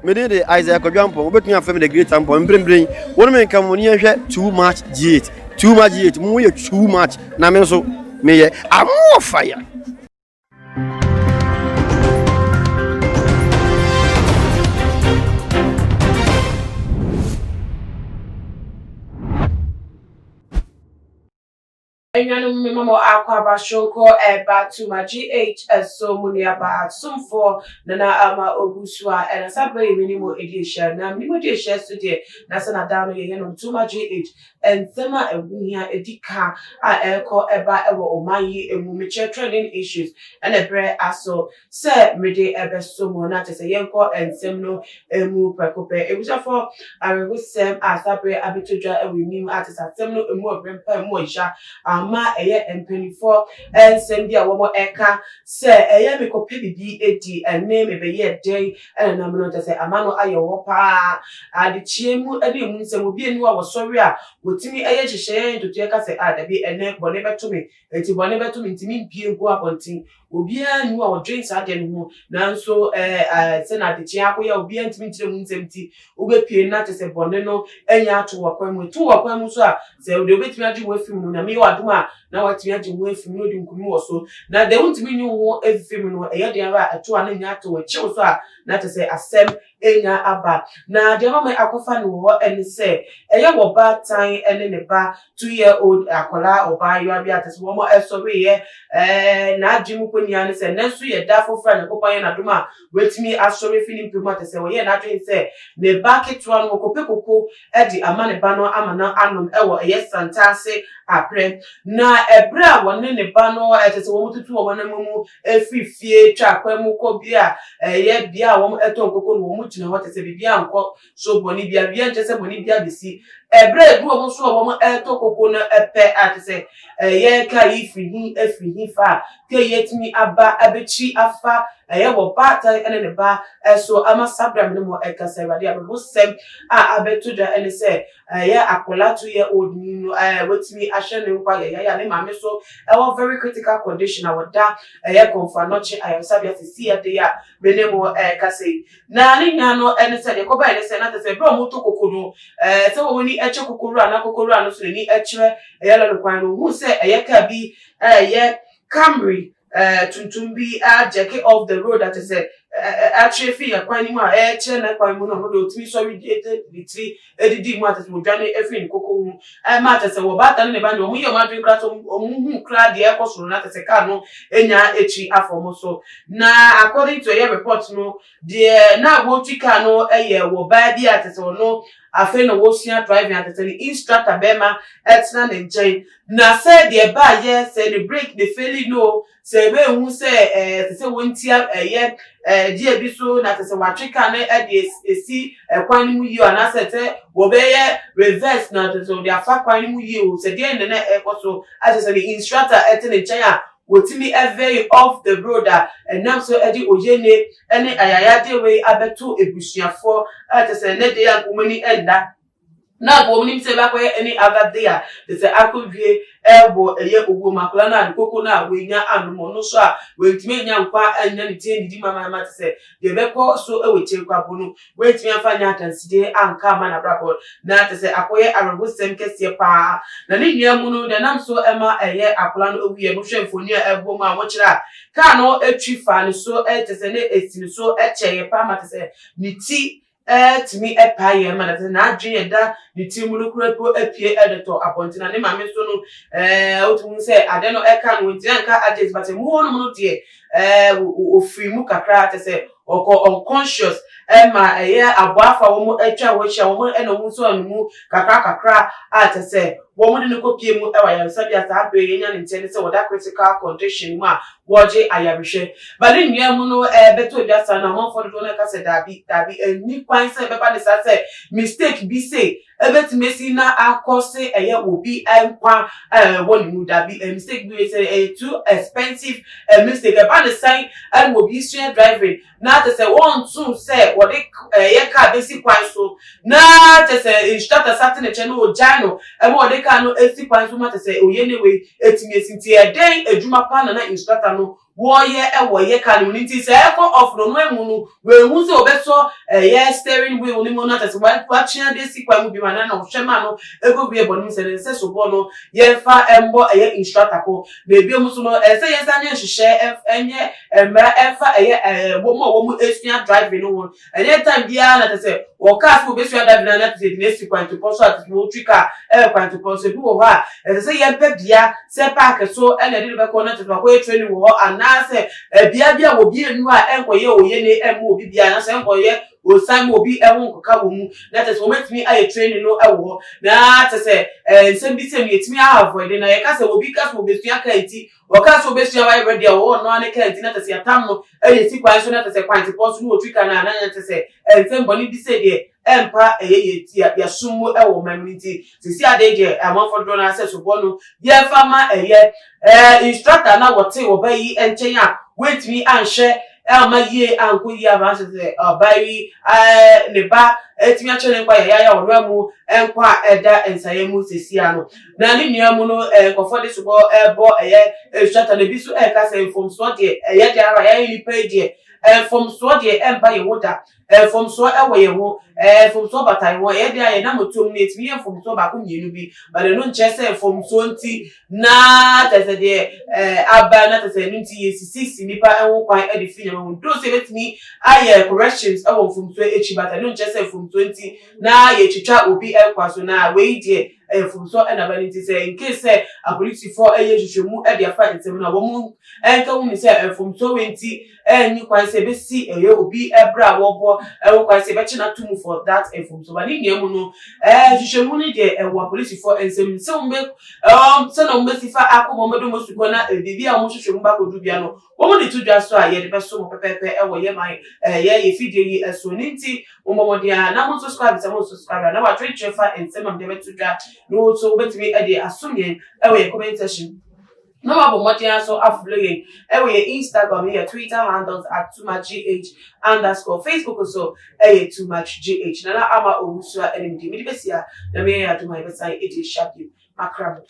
Me din de Isaiah Kwadwo Ampong, wobɛtumi afrɛ me The Great Ampong. Mprempren, wo ne me nka mo ne yɛnhwɛ Too Much G8. Too Much G8, mo yɛ too much, na me nso meyɛ I'm fire. Anuanom mema mo akwaaba soronko ɛba to ma GH ɛso mo nuabaa somfoɔ Nana Ama Ogusu a ɛna saa berɛ yi me ne mo ɛdi ahyia na me ne mo di ahyia so deɛ na sɛ na daa no yɛyɛ no to ma GH nsɛm a ɛho hia ɛdi ka a ɛrekɔ ɛba ɛwɔ ɔman yi ɛmu mekyerɛ trending issues ɛna ɛberɛ aso sɛ mede ɛbɛso mo na kyerɛ sɛ yɛnkɔ nsɛm no mu prɛko pɛ. Abusuafoɔ, awerɛhosɛm a saa berɛ abɛtɔ dwa wɔ anim a kyerɛ sɛ asɛm no mu ɔbrɛ mpa mu ɔya ama ɛyɛ mpanimfoɔ nsɛm bi a wɔn ɛka sɛ ɛyɛ mekɔpɛ biribi adi ɛne mebɛyɛ dɛn ɛna nam no kyerɛ sɛ ama no ayɛ hɔ paa. Adekyeɛ mu ne emu nsɛm obi ani hɔ a wɔsɔre a wɔtumi ɛyɛ nhyehyɛeɛ ntotoeɛ ka sɛ a dabi ɛnɛ bɔne bɛto me enti bɔne bɛto me nti mempie nko abɔnten. Obiara nni hɔ a ɔdwen saa adeɛ no ho, nanso ɛɛ sɛ na adekyeɛ akɔyɛ a obiara ntumi nkyerɛ mu nsɛm nti, wobɛpue no na kyerɛ sɛ bɔne no anya ato w'akwan mu. Ɛto w'akwan mu nso a, sɛ deɛ wobɛtumi agye wo afiri mu no, Nyame yɛ w'adom a, na watumi agye wo afiri mu na wadi nkonim wɔ so. Na deɛ wontumi nyi wo ho mfiri mu no, ɛyɛ den ara a ɛto a na anya ato wo, ɛkye wo so a, na kyerɛ sɛ asɛm anya aba. Na deɛ ama akɔfa no wɔ hɔ ne sɛ, ɛyɛ wɔ baatan ne ne ba 2 year old akwadaa ɔbaayewa bi a kyerɛ sɛ wɔn sɔreeɛ n'adwene mu kɔ nyinaa ne sɛ nnɛ nso yɛ da foforɔ a Nyankopɔn ayɛ n'adom a watumi asɔre afi ne mpɛ mu a kyerɛ sɛ wɔyɛɛ n'adwene sɛ ne ba ketewa no wɔkɔpɛ koko de ama ne ba no ama no anom wɔ ɛyɛ Santase aprɛ. Na ɛberɛ a wɔne ne ba no kyerɛ sɛ wɔn tutu wɔn anam mu firi fie twa kwan mu kɔ bea a ɛyɛ bea a wɔn tɔn koko no wɔn gyina hɔ kyerɛ sɛ biribiara nkɔ so bɔne biara biribiara nkyerɛ sɛ bɔne biara bɛsi. Ɛberɛ a ɛdu wɔn so a wɔn retɔ koko no pɛ a kyerɛ sɛ ɛyɛ kaa yi firi he afiri he fa a kaa yi atumi aba abɛkyi afa ɛyɛ wɔ baatan ne ne ba so ama saa berɛ a me ne mo ɛkasa Awurade awerɛhosɛm a abɛto dwa ne sɛ ɛyɛ akwadaa 2 year old ni no ɛɛ watumi ahyɛ ne nkwa yɛyɛ a ne maame so ɛwɔ very critical condition a wɔda ɛyɛ Komfo Anokye ayaresabea sisi ɛde a me ne mo ɛkasa yi. Na ne nyinaa no ɛne sɛ deɛ kɔbaeɛ ne sɛ na kyerɛ sɛ berɛ a wɔretɔ koko no ɛɛ sɛ wɔn ani kyɛ koko wura na koko wura no nso n'ani kyerɛ ɛyɛ lɔre kwan no, ohuu sɛ ɛyɛ kaa bi ɛyɛ Camry tuntum bi agyɛke off the road a kyerɛ sɛ akyerɛ fi yɛ kwan no mu a ɛrekyerɛ ne kwan mu no, ɔno deɛ ɔtumi sɔre de ne tiri didi mu a kyerɛ sɛ wɔdwane afiri ne koko ho ɛma kyerɛ sɛ wɔbaatan ne ne ba no deɛ wɔn yɛ wɔn adwene koraa sɛ wɔn hu koraa deɛ ɛkɔ soro na kyerɛ sɛ kaa no nya akyi afa wɔn so. Na according to ɛyɛ report no, deɛ na wɔretwi kaa no yɛ wɔ baa bi a kyerɛ sɛ ɔno afei na wɔresua driving a kyerɛ sɛ ne instructor bɛrima ɛtena ne nkyɛn. Na sɛ deɛ baayɛ sɛ ne brake ne faili no, sɛ ɛbɛnhu sɛ ɛɛ sɛ wɔntia ɛyɛ gear bi so na kyerɛ sɛ watwe kaa no ɛde esi ɛkwan no mu yie anaasɛ sɛ wɔbɛyɛ reverse na kyerɛ sɛ wɔde afa kwan no mu yie o, sɛ deɛ na ɛkɔ so akyerɛ sɛ ne instructor ɛte ne nkyɛn a wɔtumi ɛveer off the road a ɛnam so ɛde oyene ɛne ayayadeɛ wei abɛto ebusuafoɔ a kyerɛ sɛ ɛnɛ deɛ a wɔn ani ɛnda na wɔn nim sɛ ɛbɛakɔyɛ any other day a kyerɛ sɛ akɔwie ɛwɔ ɛyɛ owuo mu. Akwadaa no a ne koko no a wɔanya anom ɔno nso a wɔntumi anya nkwa anya ne ti didi mamaama te sɛ deɛ ɛbɛkɔ so ɛwɔ akyire kwabo no wɔntumi amfa anya adansidie anka ama n'abrabɔ na kyerɛ sɛ akɔyɛ awerɛhosɛm kɛseɛ paa. Na ne nua mu no deɛ nam so ɛma ɛyɛ akwadaa no ewuiɛ no, hwɛ mfoni a ɛbɔ mu a wɔkyerɛ a kaa no atwi fa ne so kyerɛ sɛ ne esi ne so kyɛeɛ paa ma kyerɛ sɛ ne ti ɛtumi ɛpaeɛ ma na sɛ n'adwene ɛda ne tiri mu no kura po apue ɛde tɔ abɔnten. Na ne maame nso no wotumi sɛ ade no ɛka no ntumi anka agye but mu hɔnom no deɛ ofiri mu kakra kyerɛ sɛ ɔkɔ unconscious ɛma ɛyɛ aboafa wɔn atwa wɔn ahyia wɔn ɛna wɔn nso ɛno mu kakra kakra a kyerɛ sɛ wɔn de no kɔ pie mu ɛwɔ ayaresabea. Saa abere yɛnya ne nkyɛn sɛ wɔda critical condition mu a wɔgye ayarehwɛ ba ne nua mu no ɛbɛtɔ dwa saa na amanfoɔ dodoɔ no ɛka sɛ daabi daabi, ɛnni kwan sɛ ɛbɛba ne saa sɛ mistake bi se ɛbɛtumi esi na akɔ se ɛyɛ obi nkwa ɛwɔ ne mu. Daabi, mistake bi sɛ ɛyɛ too expensive mistake. Ɛba ne sɛn ɛna obi sua driving na kyerɛ sɛ wɔnto sɛ wɔde ɛyɛ kaa bɛsi kwan so na kyerɛ sɛ instructor sa te ne kyɛn na ogyae no ɛma wɔde kaa no esi kwan so ma kyerɛ sɛ oye ne wei etumi esi? Nti ɛdɛn adwuma pa na na instructor no Wɔreyɛ wɔ yɛ car no mu no nti sɛ ɛkɔ off no, ɔno amu no wɔahu sɛ ɔbɛsɔ ɛyɛ steering wheel no mu na kyerɛ sɛ wakyea de asi kwan mu bi ma na na ɔhwɛ ma no ɛkɔ wie bɔ no mu sɛ ne nsɛ so bɔ no yɛmfa ɛmbɔ ɛyɛ instructor ko. Na ebiom nso no, ɛsɛ yɛnsa nyɛ nhyehyɛ, ɛnyɛ mmara ɛmfa ɛyɛ wɔn a wɔn esua driving no ho. Ɛnyɛ time biara na kyerɛ sɛ wɔkaa sɛ wɔbɛsua driving na kyerɛ sɛ yɛde esi kwantepɔ so a kyerɛ sɛ wɔtwi car ɛwɔ kwantepɔ so. Ebi wɔ hɔ a ɛsɛ sɛ yɛmpɛ bea sɛ park so ɛna ɛde no bɛkɔ na kyerɛ sɛ wakɔyɛ training wɔ hɔ, anaasɛ ɛbea bi a wɔbi enu a ɛnkɔyɛ oyene ɛmu obi bia, anaasɛ ɛnkɔyɛ osan mu obi ɛho nkɔka wɔ mu, na kyerɛ sɛ wɔbɛtumi ayɛ training no ɛwɔ hɔ. Na kyerɛ sɛ nsɛm bi sɛ no yɛtumi avoid na yɛka sɛ obi ka sɛ wɔbɛsua kaa nti wɔka sɛ wɔbɛsua wayɛ ready a wɔwɔ ɔno ane kaa nti na kyerɛ sɛ yɛatam no ɛyɛ si kwan so na kyerɛ sɛ kwantepɔ so na wɔtwi ka no a, na kyerɛ sɛ nsɛm bɔne bi sɛ deɛ ɛmpa ɛyɛ yɛ ti yɛsom mu ɛwɔ man mu. Nti sisi ade deɛ, amanfoɔ dodoɔ no asɛ sobɔ no yɛmfa ma ɛyɛ instructor na wɔte ɔba yi nkyɛn a wɔntumi anhyɛ ama yie ankɔ yie ama ahyɛ sɛ ɔbaa yi ne ba etumi akyɛ ne nkwa yɛyɛ a ɔno mu nkwa a ɛda nsaeɛ mu sisi ano. Na ne nua mu no, nkɔfoɔ de sobɔ ɛbɔ ɛyɛ instructor no. Ebi nso ɛɛka sɛ mfomsoɔ deɛ ɛyɛ deɛ ara yɛyɛ nipa yi deɛ, mfomsoɔ deɛ ɛmpa yɛn ho da. Mfomsoɔ ɛwɔ yɛn ho, mfomsoɔ bata yɛn ho. Ɛyɛ deɛ a yɛnam otom no yɛtumi yɛ mfomsoɔ baako mmienu bi, but ɛno nkyerɛ sɛ mfomsoɔ nti na kyerɛ sɛ deɛ aba na kyerɛ sɛ ɛno nti yɛsisisi nipa ɛho kwan ɛde fi nyama ho do sɛ yɛbɛtumi ayɛ corrections ɛwɔ mfomsoɔ akyi, but ɛno nkyerɛ sɛ mfomsoɔ nti na yɛtwitwa obi ɛkwa so. Na wei deɛ, ɛyɛ mfomsoɔ ɛna ba no nti sɛ in case sɛ apolisifoɔ ɛyɛ nhwehwɛmu ɛde afa nsɛm no a, wɔn ɛnka ho ni sɛ mfomsoɔ wei nti ɛnni kwan sɛ ebesi ɛyɛ obi ɛbrɛ a wɔbɔ ɛwɔ kwan sɛ ɛbɛkye n'ato mu for that mfomsoɔ. Ba ne nua mu no, nhwehwɛmu no deɛ ɛwɔ apolisifoɔ nsɛm sɛ wɔn bɛ sɛ na wɔn bɛsi fa akɔ wɔn bɛdɔm osu kɔ na biribi a wɔn hwehwɛ mu bakɔdu bia no, wɔn de to dwa so a yɛde bɛso mo pɛpɛɛpɛ ɛwɔ yɛ man ɛyɛ yɛ fidie yi ɛso ne. Nti mo mmɔmɔden a na mo subscribe sɛ mo subscribe a na watwerɛtwerɛ fa nsɛm a mede bɛto dwa na wɔn nso wobɛtumi ɛde asom yɛn ɛwɔ yɛ comment section, na wabɔ mmɔden aso afollow yɛn ɛwɔ yɛ Instagram ne yɛ Twitter handles @toomuchgh_. Facebook so ɛyɛ Too Much GH. Nana Ama Owusu a ɛnim di mede bɛsi a na meyɛ adom a yɛbɛsan ɛdi ahyia bio. Makra mo.